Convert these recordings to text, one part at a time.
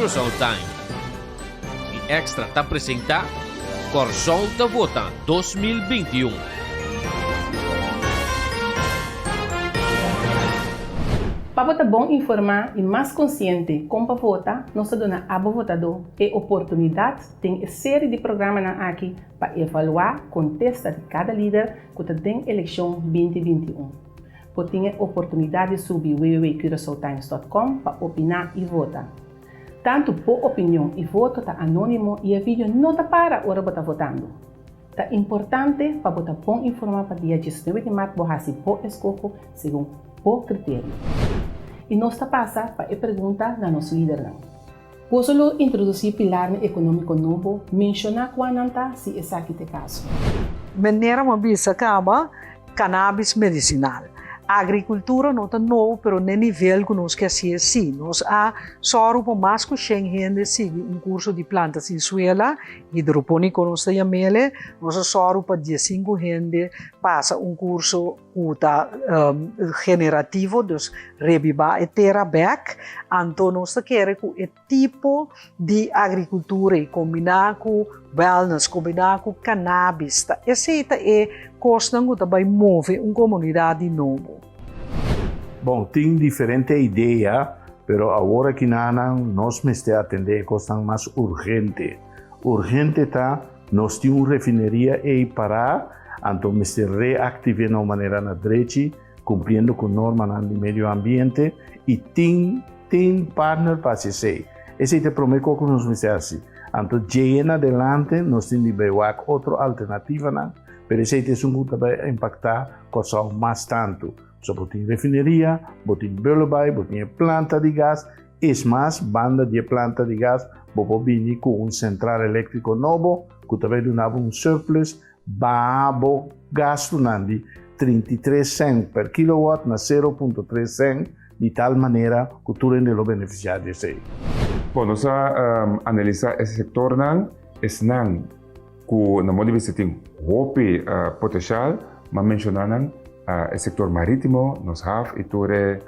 Curaçao Time i Extra ta presentá Kòrsou ta Vota 2021. Pa bo ta bon informá i mas konsiente kon pa vota, nos ta duna abo votadó e oportunidat den e seri di programanan aki pa evaluá kontesta di kada lider ku ta den elekshon 2021. Bo tin e oportunidat di subi www.curaçaotimes.com pa opiná i vota. Tantu bo opinion i voto ta anónimo i e video no ta para ora bo ta votando. Ta importante pa bo ta bon informá pa dia 19 di mart bo hasi bo eskoho segun bo kriterio. I nos ta pasa pa e pregunta na nos lidernan. Boso lo introdusí pilarnan ekonómiko nobo, menshoná kua nan ta si esaki ta e kaso. Manera bo a bisa kaba, Cannabis medicinal. Agricultura no ta nobo pero n'e nivel cu nos ke hacié si. Nos a sòru pa mas cu shen hende sigui un curso di planta sin suela, hidroponico nos ta yam'ele. Nos a sòru pa diesinku hende pasa un curso cu ta generativo, dus rebiba e tera bek. Anto nos ta kere cu e tipo di agricultura y combina cu wellness, combina cu cannabis, ta esey ta e cosnan cu ta bay move un comunidad di nobo. Bon, tin diferente idea, pero awor aki nanan nos mester atende e cosnan mas urgente. Urgente ta nos tin un refineria ey para, anto mester reactive na un manera na drechi, Cumpliendo cu normanan di medio ambiente y tin tin partner pa haci esey. Esey ta e prome co cu nos mester haci. Anto djey en adelante nos tin di bay wak otro alternativanan, pero esey ta esun cu ta bay impacta Corsou mas tanto. Pasobra bo tin refineria, bo tin Bullenbaai, bo tin e planta di gas, es mas, banda di e planta di gas bo por bini cu un central electrico nobo cu ta bay duna bo un surplus Baha bo gastunan di 33 cent per kilowatt na 0.3 cent di tal manera ku tur hende lo benefisiá di esei. Bon, nos a analisá e sektornan, esnan ku na modo di bista tin hopi potensial, m'a menshoná nan, e sektor marítimo, nos haf i tur e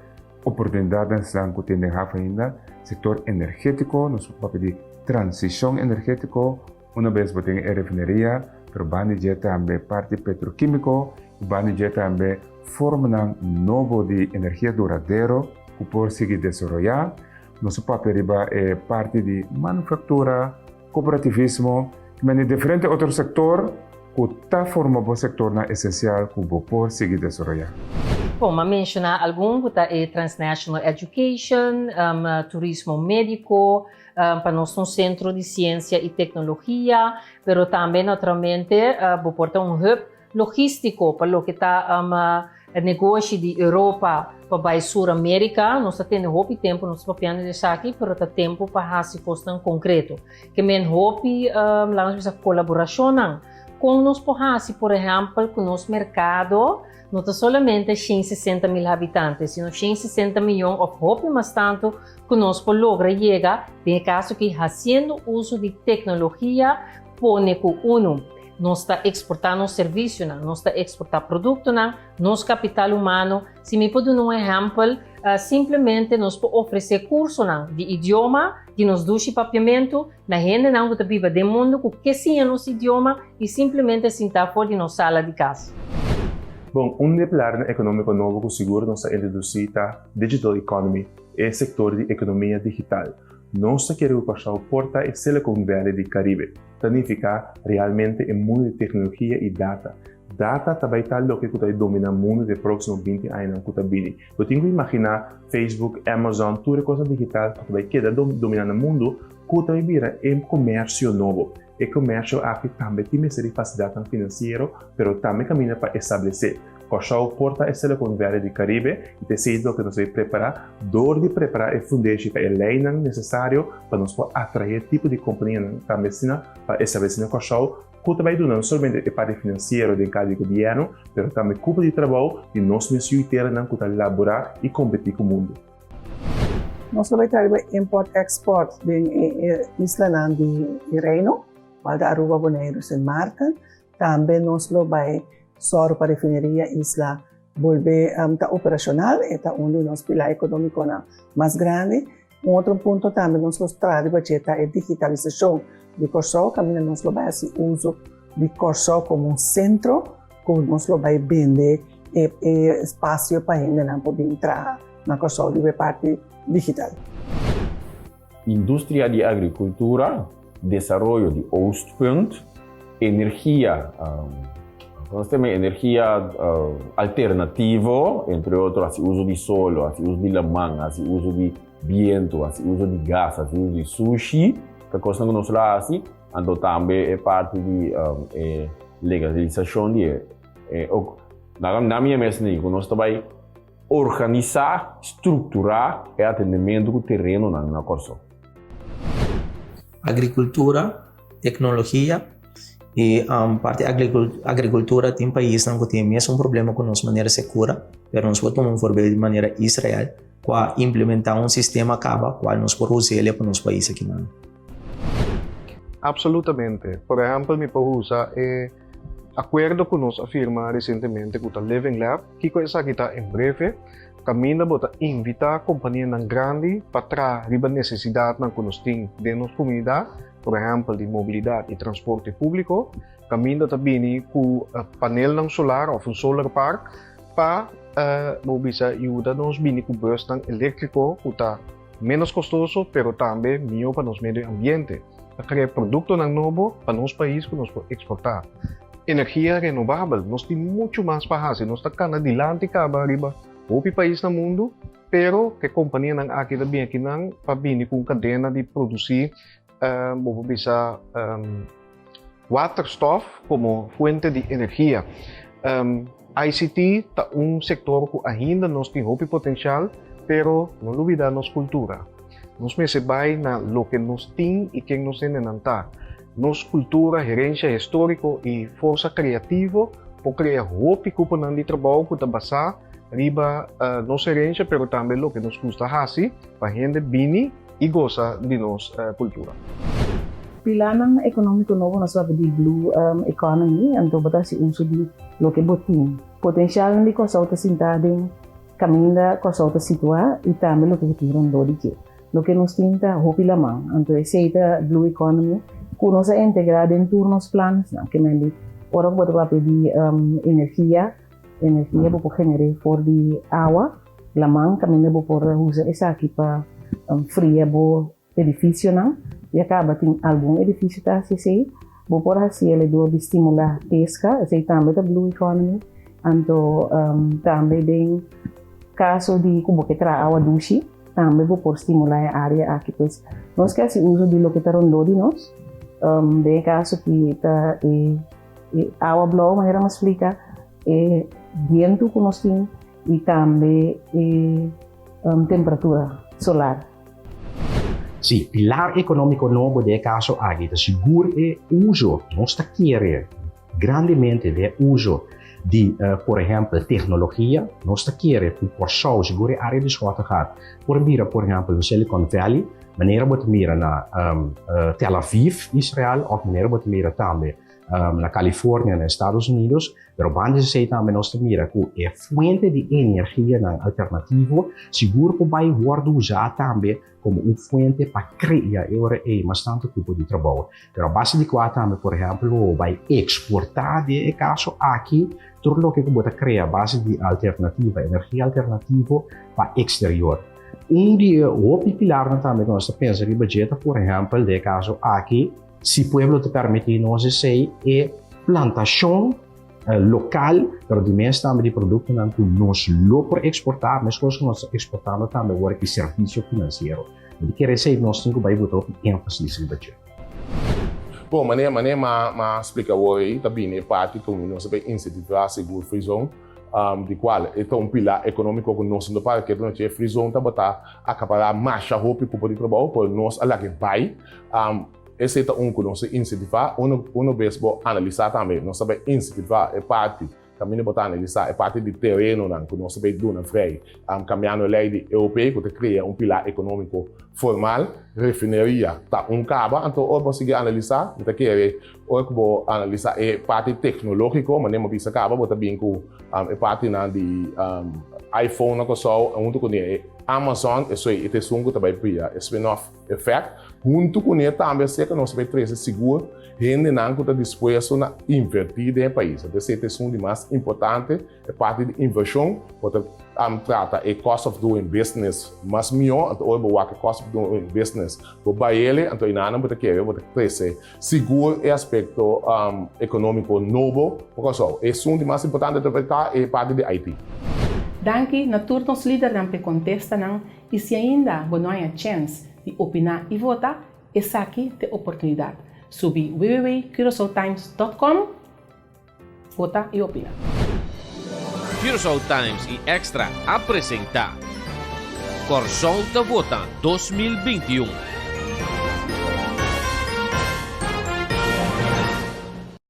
oportunidatnan esnan ku tin den haf ainda, sektor energétiko, nos papia di transishon energétiko, Una bes bo tin e refineria, pero banda di dje tambe parti petrokimiko i banda di dje tambe formanan nobo di energia duradero ku por sigui desaroyá. Nos a papia riba e parti di manufaktura, kooperativismo i mende diferente otro sektor ku ta forma bo sektornan esensial ku bo por sigui desaroyá. Bon, m'a menshoná algun ku ta e transnational education, turismo médiko, Pa nos ta un sentro di siensia i teknologia, pero tambe naturalmente bo por ta un hub logístiko pa loke ta negoshi di Europa pa bai Sur Amerika. Nos ta tene hopi tempu nos ta papiando di esaki, pero ta tempu pa hasi kosnan konkreto. Ke men hopi, laga nos bisa, kolaborashonnan. Kon nos por hasi, por ehèmpel, ku nos merkado No ta solamente 160 mil habitante, sino 160 miyon of hopi mas tantu ku nos por logra yega, den e kaso aki hasiendo uso di teknologia pone ku unu, nos ta eksportá nos servisionan, nos ta eksportá produktonan, nos kapital humano. Si mi por duna un ehèmpel, simplemente nos por ofresé kursonan di idioma di nos dushi papiamentu na hendenan ku ta biba den mundu ku ke siña nos idioma i simplemente sintá for di nos sala di kas. Bon, un di e pilarnan ekonómiko nobo ku sigur nos ta introdusí ta Digital Economy, e sektor di ekonomia digital. Nos ta kere ku Kòrsou por ta e Silicon Valley di Karibe. Ta nifiká realmente e mundu di teknologia i data. Data ta bai ta loke ku ta bai dominá mundu den e próksimo 20 añanan ku ta bini. Bo tin ku imaginá Facebook, Amazon, tur e kosnan digital ku ta bai keda dominá na mundu ku ta bai bira e komersio nobo. E komersio aki tambe tin mester di fasilidatnan finansiero, pero tambe kaminda pa establesé. Kòrsou por ta e Silicon Valley di Karibe i ta esei loke nos debe prepará dor di prepará e fundeshi pa e leinan nesesario pa nos por atraé tipo di kompanianan tambe asina pa establesé na Kòrsou ku ta bai duna no solamente e parti finansiero den kar di gobièrnu, pero tambe kupo di trabou di nos mes yu i teranan ku ta laborá i kompetí ku mundu. Nos lo bai traha riba import-export den e islanan di Reino, kual ta Aruba, Boneiru, Sint Maarten. Tambe nos lo bai sòru pa refineria Isla bolbe ta operashonal, e ta un di nos pilar ekonómikonan mas grandi. Un otro punto tambe nos lo traha riba dje ta e digitalisashon di Kòrsou, kaminda nos lo bai hasi uso di Kòrsou komo un sentro ku nos lo bai bende e espasio pa hendenan por bin traha na Kòrsou riba e parti digital. Industria di agrikultura, desaroyo di Oostpunt, energia, nos ta energia alternativo, entre otro hasi uso di solo, hasi uso di laman, hasi uso di bientu, hasi uso di gas, hasi uso di sushi, ta kosnan ku nos lo hasi. Anto tambe e parti di e legalisashon di e, na mi mes ni ku nos ta bai Organisá, strukturá e atendementu ku terenonan na Kòrsou. Agrikultura, teknologia i parti agrikultura tin paisnan ku tin e mesun problema ku nos manera sekura, pero nos por tuma un voorbeeld di manera Israel ku a implementá un sistema kaba kual nos por us'el pa nos pais akinan. Absolutamente. Por ehèmpel mi por usa e Akuerdo ku nos a firma resientemente ku ta Living Lab, kiko esaki ta en breve? Kaminda bo ta invitá kompanianan grandi pa traha riba nesesidatnan ku nos tin den nos komunidat, por ehèmpel di mobilidat i transporte públiko, kaminda ta bini ku panelnan solar òf un solar park pa bo bisa yuda nos bini ku bùsnan eléktriko ku ta ménos kostoso pero tambe mihó pa nos medio ambiente. Ta krea produktonan nobo pa nos pais ku nos por eksportá. Energia renobabel, nos tin muchu mas pa hasi. Nos ta kana dilanti kaba riba hopi pais na mundu, pero ku e kompanianan aki ta bini akinan pa bini ku un kadena di produsí, bo por bisa, waterstof komo fuente di energia. ICT ta un sektor ku ainda nos tin hopi potensial, pero no lubidá nos kultura. Nos mester bai na loke nos tin i ken nos hendenan ta. Nos kultura, herensia históriko i forsa kreativo por krea hopi kuponan di trabou ku ta basá riba nos herensia pero tambe loke nos gusta hasi pa hende bini i gosa di nos kultura. Pilanan ekonómiko nobo nos papia di blue economy, anto bo ta hasi uso di loke bo tin. Potensialnan di Kòrsou ta sintá den Kaminda Kòrsou ta situá i tambe loke ku tin rondó di dje. Loke nos tin ta hopi laman, anto esei ta Blue Economy ku nos a integrá den tur nos planesnan. Ke men di ora ku bo ta papia di energia, energia bo por gener'é for di awa, laman, kaminda bo por usa esaki pa fria bo edifisionan. Ya kaba tin algun edifisio ta hasi esei. Bo por hasi el dor di stimulá peska, esei tambe ta blue economy. Anto tambe den kaso di ku bo ke traha awa dushi, tambe bo por stimulá e área aki. Pues nos ke hasi uso di loke ta rondó di nos. Den e kaso ki ta e awa blou, manera mi a splika, e bientu ku nos tin i tambe e temperatura solar. Sí, pilar ekonómiko nobo den e kaso aki ta sigur e uso, nos ta kere grandemente den e uso di por ehèmpel teknologia, nos ta kere ku Kòrsou, sigur e área di Schottegat, por bira por ehèmpel un Silicon Valley, manera bo ta mira na Tel Aviv, Israel, òf manera bo ta mira tambe na California, na Estados Unidos. Pero banda di esei tambe nos ta mira ku e fuente di energianan alternativo sigur por bai wòrdu usá tambe komo un fuente pa krea e ora ei mas tantu kupo di trabou. Pero a base di kua tambe, por ehèmpel, bo bai eksportá den e kaso aki tur loke ku bo ta krea a base di alternativa, energia alternativo pa eksterior. Un di e hopi pilarnan tambe ku nos ta pensa riba dje ta, por ehèmpel, den e kaso aki, Si pueblo ta permití nos esei, e plantashon lokal, pero di mes tambe di produktonan ku nos lo por eksportá, meskos ku nos ta eksportando tambe awor aki servisio finansiero. Mi ta kere esei nos tin ku bai buta hopi énfasis riba dje. Bon, manera manera m'a m'a splika awor ei, ta bini e parti ku nos a bai insentivá Sigur Free Zone, di kual e ta un pilar ekonómiko ku nos no para ketu na dje. Free Zone tabata akapará masha hopi kupo di trabou, pero nos a laga e bai. Esei ta un ku nos a insentivá. Uno uno bes bo analisá tambe, nos ta bai insentivá e parti kaminda bo ta analisá e parti di terenonan ku nos ta bai duna vrij, kambiando e lei di EOP ku ta krea un pilar ekonómiko formal. refineria ta un kaba, anto ora bo sigui analisá, mi ta kere ora ku bo analisá e parti teknológiko, manera mi a bisa kaba, bo ta bin ku e partinan di iPhone na Kòrsou huntu ku e Amazon, esei e ta esun ku ta bai bria e spin-off effect. Huntu kuné tambe esei ku nos ta bai trese sigur hendenan ku ta dispuesto na invertí den e pais. Anto esei ta esun di mas importante. E parti di invershon bo ta trata e cost of doing business mas mihó, anto ora bo wak e cost of doing business bo bai ele, anto enanan bo ta kere bo ta trese sigur e aspekto ekonómiko nobo pa Kòrsou. Esun di mas importante ta e parti di IT. Danki na tur nos lidernan p'e kontestanan i si ainda bo no haña chèns di opiná i vota, esaki t'e oportunidat. Subi www.curaçaotimes.com. Vota y opina. Curaçao Times y Extra a presenta Kòrsou ta vota 2021.